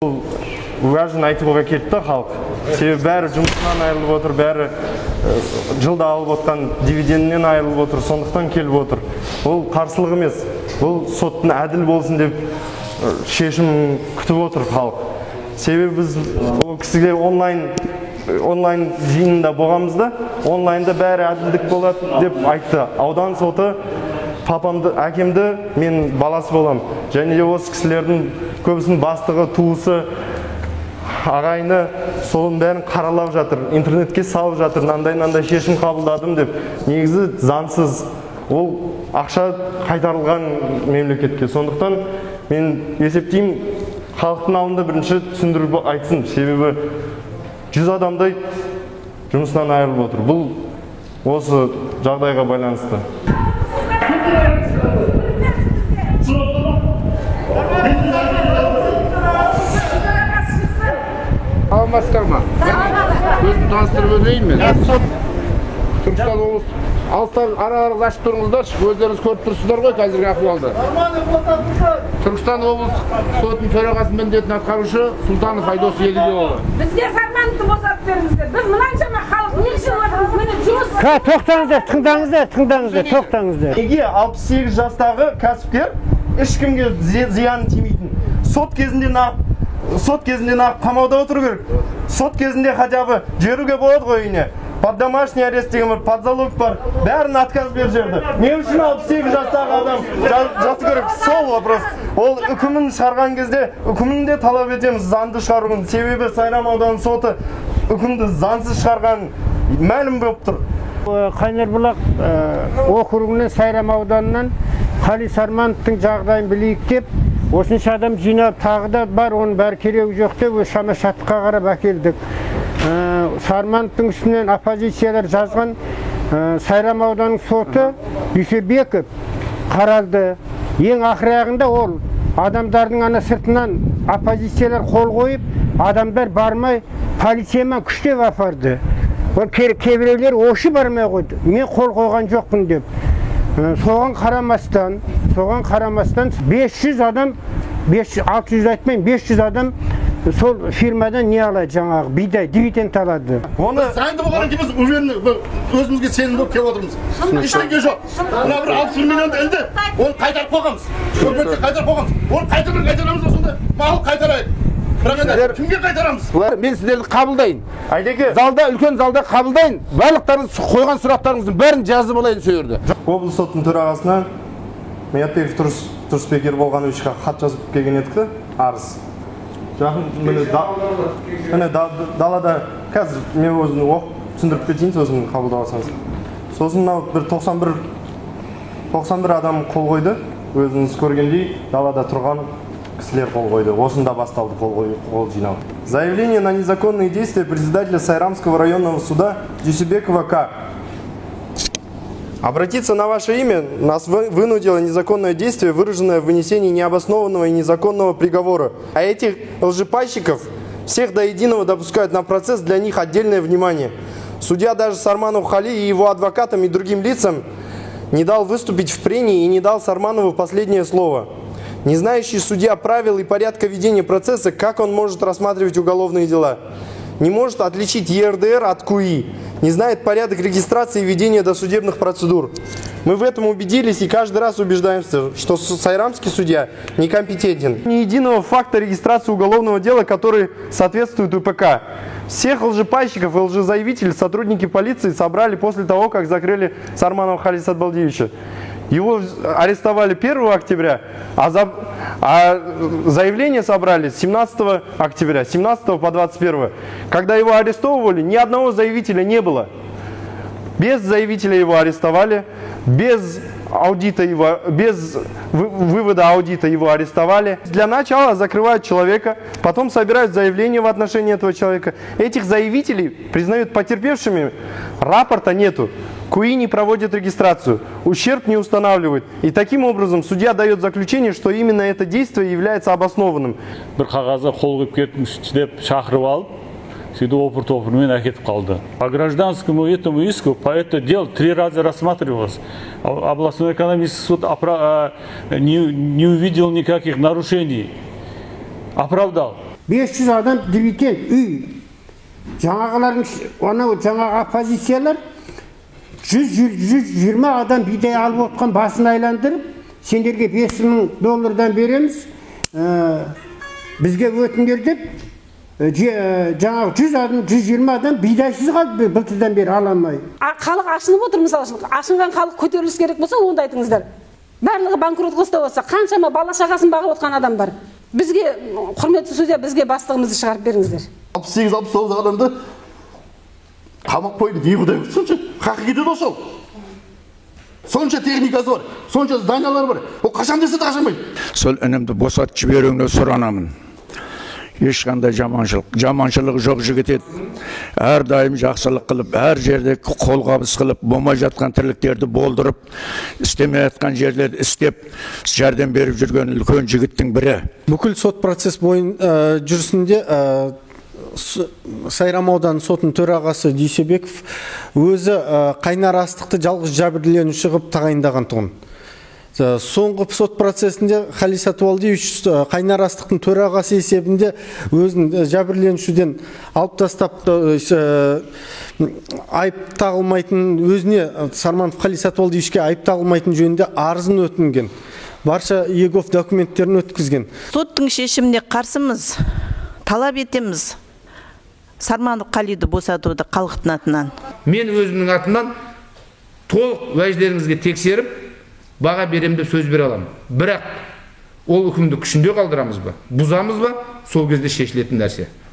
Уәжін айтуға келді да халық. Себебі бәрі жұмысынан айырылып отыр, бәрі жылда алып отқан дивидендінен айырылып отыр, сондықтан келіп отыр. Ол қарсылық емес, бұл соттың әділ болсын деп шешім күтіп отыр халық. Себебі біз ол кісіге онлайн жиынында болғанбыз да, онлайнда бәрі әділдік болады деп айтты. Аудан соты папамды, әкемді, мен баласы болам. Және де осы кісілердің көбісінің бастығы, туысы, ағайыны соның бәрін қаралап жатыр, интернетке салып жатыр, мынандай-мынандай шешім қабылдадым деп. Негізі заңсыз, ол ақша қайтарылған мемлекетке. Сондықтан мен есептеймін, халықтың алдында бірінші түсіндіріп айтсын. Себебі 100 адамдай жұмысынан айырылып отыр. Бұл осы жағдайға байланысты. Алмастар ма? Өзім таныстырып өтейін мен. Түркістан облысы. Алыстан араларыңызды ашып тұрыңыздаршы, өздеріңіз көріп тұрсыздар ғой қазіргі ахуалды. Түркістан облыстық сотының төрағасының міндетін атқарушы Сұлтанов Айдос Еділбекұлы. Бізге Сармановты босатып беріңіздер. Біз мынаншама халық не үшін отырмыз? Міне жұмыс. Тоқтаңыздар, тыңдаңыздар, тыңдаңыздар, тоқтаңыздар. Неге 68 жастағы кәсіпкер ешкімге зияны тимейтін? Сот кезінде нағып қамауда отыру керек. Сот кезінде хотя бы жіберуге болады ғой үйіне. Под домашний арест деген бар, под залог бар. Бәрін отказ беріп жіберді. Не үшін 68 жастағы адам жату керек? Сол вопрос. Ол үкімін шығарған кезде үкімін де талап етеміз заңды шығаруын. Себебі Сайрам ауданы соты үкімді заңсыз шығарған мәлім болып тұр. Қайнарбұлақ округінен, Сайрам ауданынан Қали Сармановтың жағдайын білейік деп осынша адам жинап, тағы да бар, оның бәрі керегі жоқ деп шама шатыққа қарап әкелдік. Сармановтың үстінен оппозициялар жазған Сайрам ауданының соты Дүйсебеков қаралды. Ең ақыр аяғында ол адамдардың ана сыртынан оппозициялар қол қойып, адамдар бармай полициямен күштеп апарды. Ол кейбіреулер ошы бармай қойды. Мен қол қойған жоқпын деп. Соған қарамастан 500 адам, 600 айтпаймын, 500 адам сол фирмадан не алады, жаңағы бидай, дивиденд алады. Оны заңды болғаннан кейін біз уверенный, өзімізге сенімді болып келіп отырмыз. Ештеңе жоқ. Мына бір 61 миллионды ілді, оны қайтарып қойғанбыз. Үкіметке қайтарып қойғанбыз. Оны қайтадан қайтарамыз ба сонда? Мал қайтарайық. Бірақ енді кімге қайтарамыз? Мен сіздерді қабылдайын. Айдеке. Залда, үлкен залда қабылдайын. Барлықтарыңыз қойған сұрақтарыңыздың бәрін жазып алайын сол жерде. Облыс сотының төрағасына Миятбеков Тұрысбек Ерболғановичқа хат жазып келген едік те, арыз. Жақын міне далада қазір мен өзім оқып түсіндіріп кетейін, сосын қабылдап алсаңыз. Сосын мынау бір 91 адам қол қойды. Өзіңіз көргендей далада тұрған кісілер қол қойды. Осында басталды қол жинау. Заявление на незаконные действия председателя Сайрамского районного суда Дюсебекова К. Обратиться на ваше имя нас вынудило незаконное действие, выраженное в вынесении необоснованного и незаконного приговора. А этих лжепайщиков всех до единого допускают на процесс, для них отдельное внимание. Судья даже Сарманову Хали и его адвокатам и другим лицам не дал выступить в прении и не дал Сарманову последнее слово. Не знающий судья правил и порядка ведения процесса, как он может рассматривать уголовные дела? Не может отличить ЕРДР от КУИ, не знает порядок регистрации и ведения досудебных процедур. Мы в этом убедились и каждый раз убеждаемся, что сайрамский судья некомпетентен. Ни единого факта регистрации уголовного дела, который соответствует УПК. Всех лжепайщиков и лжезаявителей сотрудники полиции собрали после того, как закрыли Сарманова Хали Сатбалдиевича. Его арестовали 1 октября, а заявление собрали 17 октября, 17 по 21. Когда его арестовывали, ни одного заявителя не было. Без заявителя его арестовали, без аудита его, без вывода аудита его арестовали. Для начала закрывают человека, потом собирают заявление в отношении этого человека. Этих заявителей признают потерпевшими, рапорта нету. КУИ не проводит регистрацию, ущерб не устанавливает. И таким образом судья дает заключение, что именно это действие является обоснованным. Бір қағазға қол қойып кетіңізші деп шақырып алып, сөйтіп опыр-топырмен әкетіп қалды. По гражданскому этому иску, по это дело 3 раза рассматривалось. Областной экономический суд не увидел никаких нарушений, оправдал. 500 адам дивиденд үй. Жаңағылардың, анау жаңағы оппозициялар 100-120 адам бидай алып отқан басын айландырып, сендерге 5000 доллардан береміз, бізге өтіңдер деп, жаңағы 100 адам, 120 адам бидайсыз қалды былтырдан бері ала алмай. Халық ашынып отыр. Мысалы үшін, ашынған халық көтеріліс керек болса, онда айтыңыздар. Барлығы банкротқа ұстап отырса, қаншама бала шағасын бағып отқан адам бар. Бізге, құрметті судья, бізге бастығымызды шығарып беріңіздер. 68, 69 адамды қамап қойды. Не құдай, сонша хақы кетеді ғой. Сол сонша техникасы бар, сонша зданиялары бар, ол қашан десе де қашанбайды. Сол інімді босатып жіберуіңді сұранамын. Ешқандай жаманшылығы жоқ жігіт еді. Әрдайым жақсылық қылып, әр жерде қолғабыс қылып, болмай жатқан тірліктерді болдырып, істемей жатқан жерлерді істеп, жәрдем беріп жүрген үлкен жігіттің бірі. Бүкіл сот процесс бойын жүрісінде Сайрам ауданы сотының төрағасы Дүйсебеков өзі Қайнар Астықты жалғыз жәбірленуші қылып тағайындаған тұғын. Соңғы сот процесінде Қали Сатыбалдиевич Қайнар Астықтың төрағасы есебінде өзін жәбірленушіден алып тастап, айып тағылмайтын, өзіне, Сарманов Қали Сатыбалдиевичке айып тағылмайтын жөнінде арызын өтінген, барша егов документтерін өткізген. Соттың шешіміне қарсымыз. Талап етеміз Сарманов Қалиді босатуды халықтың атынан. Мен өзімнің атымнан толық уәждеріңізге тексеріп, баға беремін деп сөз бере аламын. Бірақ ол үкімді күшінде қалдырамыз ба, бұзамыз ба, сол кезде шешілетін нәрсе.